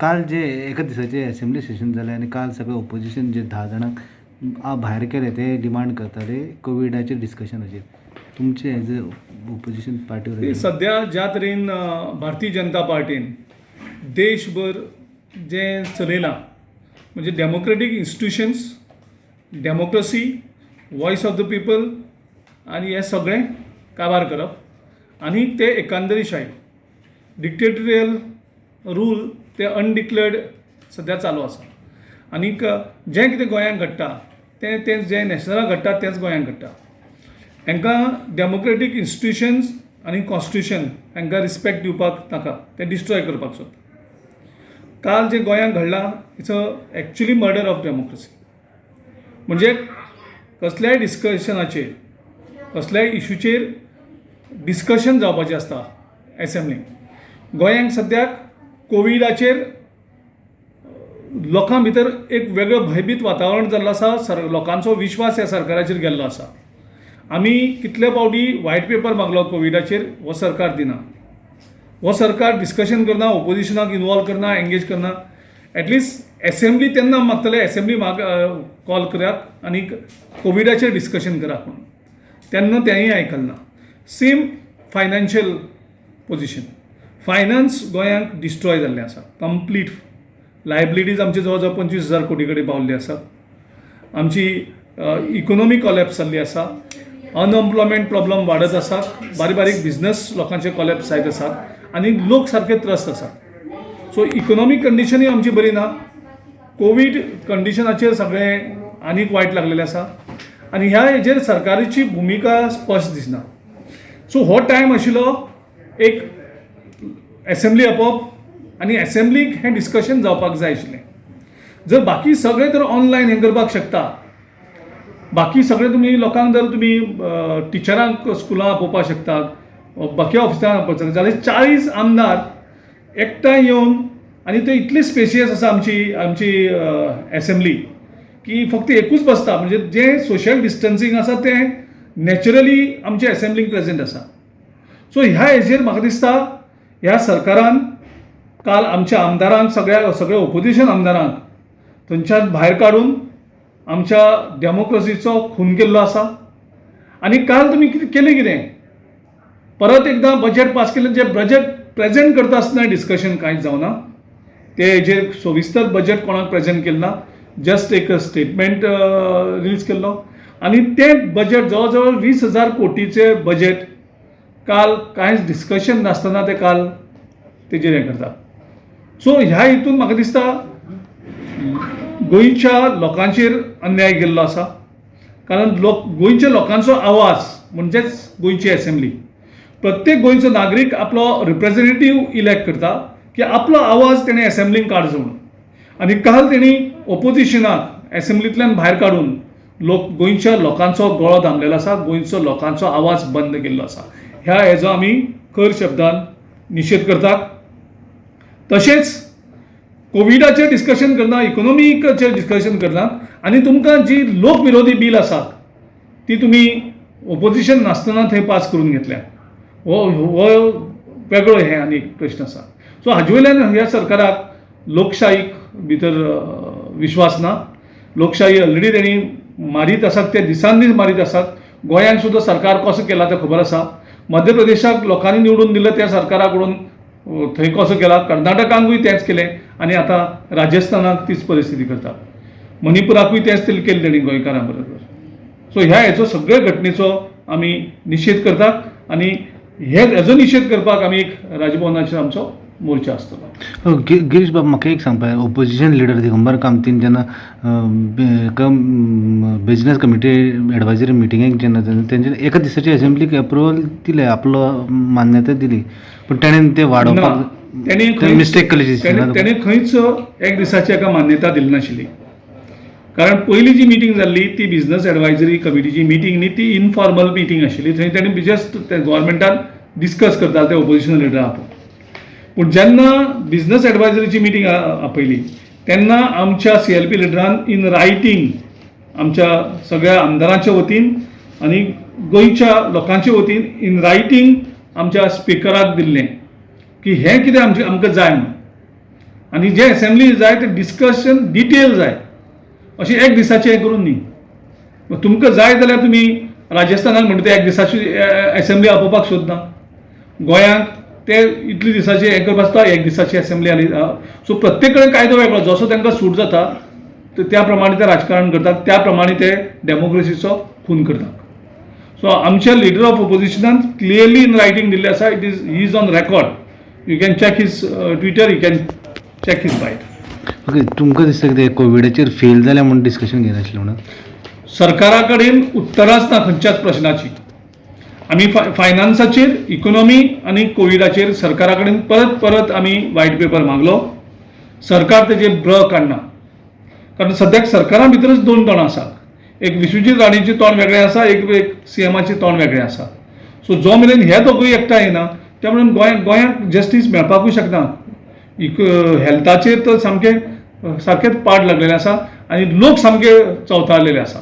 काल जे एका दिसाचे असेंब्ली सेशन जालें आनी काल सगळे ओपोजिशन जे 10 जाणांक भायर केले ते डिमांड करताले कोविडाचेर डिस्कशनाचेर. तुमचे एज अ ओपोजिशन पार्टी सद्या ज्या तरेन भारतीय जनता पार्टीन देशभर जें चलयलां म्हणजे democratic institutions, democracy, voice of the people आनी हें सगळें काबार करप आनी ते एकांदरीशाही डिक्टेटरियल रूल ते अनडिक्लेर्ड सद्या चालू आसा. आनीक जें कितें गोंयांत घडटा तें तें जें नॅशनलाक घडटा तेंच गोंयांत घडटा. हांकां डेमोक्रेटीक इन्स्टिट्युशन्स आनी कॉन्स्टिट्युशन हांकां रिस्पेक्ट दिवपाक नाका, तें डिस्ट्रॉय करपाक सोदता. काल जें गोंयांत घडलां it's a actually murder of democracy. म्हणजे कसल्याय डिस्कशनाचेर कसल्याय इशूचेर डिस्कशन जावपाचें आसता एसेंब्लीन. गोंयांत सद्याक कोविडाचेर लोकां भितर एक वेगळो भंयभीत वातावरण जाल्लो आसा. सर लोकांचो विश्वास ह्या सरकाराचेर गेल्लो आसा. आमी कितले फावटी व्हायट पेपर मागलो कोविडाचेर, हो सरकार दिना. हो सरकार डिस्कशन करना, ओपोजिशनाक इनवॉल्व करना, एंगेज करना. एटलिस्ट एसेंब्ली तेन्ना मागतले, एसेंब्ली माग कॉल करात आनी कोविडाचेर डिस्कशन करात म्हणून, तेन्ना तेंय आयकलें ना. सेम फायनान्शियल पोजिशन, फायनान्स गोंयांक डिस्ट्रॉय जाल्लें आसा. कंप्लीट लायबिलिटीज आमची जवळ जवळ 25,000 कोटी कडेन पावल्ली आसा. आमची इकोनॉमी कॉलॅप्स जाल्ली आसा. अनएम्प्लॉयमेंट प्रॉब्लम वाडत आसा. बारीक बारीक बिजनस लोकांचे कॉलॅप्स जायत आसात आनी लोक सारके त्रस्त आसात. सो इकोनॉमीक कंडिशनूय आमची बरी ना. कोवीड कंडिशनाचेर सगळें आनीक वायट लागलेलें आसा आनी ह्या हेजेर सरकाराची भुमिका स्पश्ट दिसना. सो हो टायम आशिल्लो एक एसेंब्ली आपोवप आनी एसेंब्लीक हें डिस्कशन जावपाक जाय आशिल्लें. जर बाकी सगळें तर ऑनलायन हें करपाक शकता, बाकी सगळें तुमी लोकांक जर तुमी टिचरांक स्कुलां आपोवपाक शकतात, बाकी ऑफिसरांक आपोवपाक शकता, जाल्यार 40 आमदार एकठांय येवन आनी ते इतली स्पेशियस आसा आमची आमची एसेंब्ली की फक्त एकूच बसता, म्हणजे जें सोशल डिस्टन्सींग आसा तें नॅचरली आमच्या एसेंब्लीक प्रेजेंट आसा. सो ह्या हेजेर म्हाका दिसता ह्या सरकारान काल आमच्या आमदारांक सगळ्या सगळ्या ओपोजिशन आमदारांक थंयच्यान भायर काडून आमच्या डेमोक्रेसीचो खून केल्लो आसा. आनी काल तुमी कितें केलें, कितें परत एकदां बजेट पास केलें, जें बजेट प्रेजेंट करता आसतना डिस्कशन कांयच जावना. ते हेजेर सविस्तर बजेट कोणाक प्रेजेंट केलें ना, जस्ट एक स्टेटमेंट रिलीज केल्लो आनी तें बजेट जवळ जवळ 20,000 कोटीचें बजेट काल कांयच डिस्कशन नासतना ते काल तेजेर हें करता. सो ह्या हितून म्हाका दिसता गोंयच्या लोकांचेर अन्याय केल्लो आसा, कारण लोक गोंयच्या लोकांचो आवाज म्हणजेच गोंयची एसेंब्ली. प्रत्येक गोंयचो नागरीक आपलो रिप्रेझेंटेटीव इलेक्ट करता की आपलो आवाज तेणें एसेंब्लीन काडचो म्हणून, आनी काल तेणी ओपोजिशनाक एसेंब्लींतल्यान भायर काडून लोक गोंयच्या लोकांचो गळो दामलेलो आसा, गोंयचो लोकांचो आवाज बंद केल्लो आसा. ह्या हेजो आमी खर शब्दान निशेध करतात. तशेंच कोविडाचेर डिस्कशन करना, इकोनॉमीकाचेर डिस्कशन करना आनी तुमकां जी लोक विरोधी बील आसात ती तुमी ओपोजिशन नासतना थंय पास करून घेतल्या, हो हो वेगळो हें आनी एक प्रश्न आसा. सो हाजे वयल्यान ह्या सरकाराक लोकशाहीक भितर विश्वास ना. लोकशाही ऑलरेडी तेणी मारीत आसात, ते दिसान दीस मारीत आसात. गोंयांत सुद्दां सरकार कसो केला तें खबर आसा. मध्य प्रदेशाक लोकांनी निवडून दिलें त्या सरकारा कडून थंय कसो केला, कर्नाटकांकूय तेंच केलें आनी आतां राजस्थानाक तीच परिस्थिती करता, मणिपुराकूय तेंच केलें तेणी गोंयकारां बरोबर. सो ह्या हेचो सगळे घटनेचो आमी निशेध करतात आनी हे हेजो निशेध करपाक आमी एक राजभवनाचेर आमचो मोर्चा आसतलो. गिरीश बाब, म्हाका एक सांगपा, ओपोजिशन लिडर दिगंबर कामतीन जेन्ना बिजनेस कमिटी एडवायजरी मिटिंगेक जेन्ना तेंच्या एका दिसाची एसेंब्लीक एप्रुवल दिलें, आपलो मान्यताय दिली, पूण तेणेन ते वाडोवपाक तेणी मिस्टेक केली दिसना? तेणे खंयच एक दिसाची एका मान्यता दिली नाशिल्ली, कारण पयली जी मिटींग जाल्ली ती बिजनस एडवायजरी कमिटीची मिटींग न्ही, ती इनफॉर्मल मिटींग आशिल्ली. थंय तेणी जस्ट ते गव्हर्मेंटान डिस्कस करताले ते ओपोजिशन लिडर आपोवन. पूण जेन्ना बिजनस एडवायजरीची मिटींग आपयली तेन्ना आमच्या सीएलपी लिडरान इन रायटींग आमच्या सगळ्या आमदारांच्या वतीन आनी गोंयच्या लोकांच्या वतीन इन रायटींग आमच्या स्पिकराक दिल्लें की हें कितें आमचें आमकां जाय म्हणून. आनी जे एसेंब्ली जाय ते डिस्कशन डिटेल जाय, अशें एक दिसाचें हें करून न्ही. तुमकां जाय जाल्यार तुमी राजस्थानाक म्हणटा ते एक दिसाची एसेंब्ली आपोवपाक सोदना, गोंयांक ते इतले दिसाचे हें करपा आसता, एक दिसाची एसेंब्ली आनी सो प्रत्येक कडेन कायदो वेगळो, जसो तांकां सूट जाता त्या प्रमाणे ते राजकारण करतात, त्या प्रमाणे ते डेमोक्रेसीचो खून करतात. सो आमच्या लिडर ऑफ ओपोजिशनान क्लियरली इन रायटींग दिल्लें आसा, it is he is on record, you can check his Twitter, you can check his byte. Okay, तुमकां दिसता कितें कोविडाचेर फेल जाल्या म्हूण डिस्कशन घेयनासलें म्हणून? सरकारा कडेन उत्तरांच ना खंयच्याच प्रश्नाची. आमी फायनान्साचेर, इकोनॉमी आनी कोविडाचेर सरकारा कडेन परत परत आमी वायट पेपर मागलो, सरकार तेजेर ब्र काडना. कारण सद्याक सरकारा भितरच दोन तोंडां आसात, एक विश्वजीत राणेचें तोंड वेगळें आसा, एक एक सीएमाचें तोंड वेगळें आसा. सो जो मेरेन हे दोगूय एकठांय येना त्या मेरेन गोंयांक जस्टीस मेळपाकूय शकना. इक हेल्थाचेर तर सामकें सारकेंच पाड लागलेलें आसा आनी लोक सामके चवताळलेले आसा.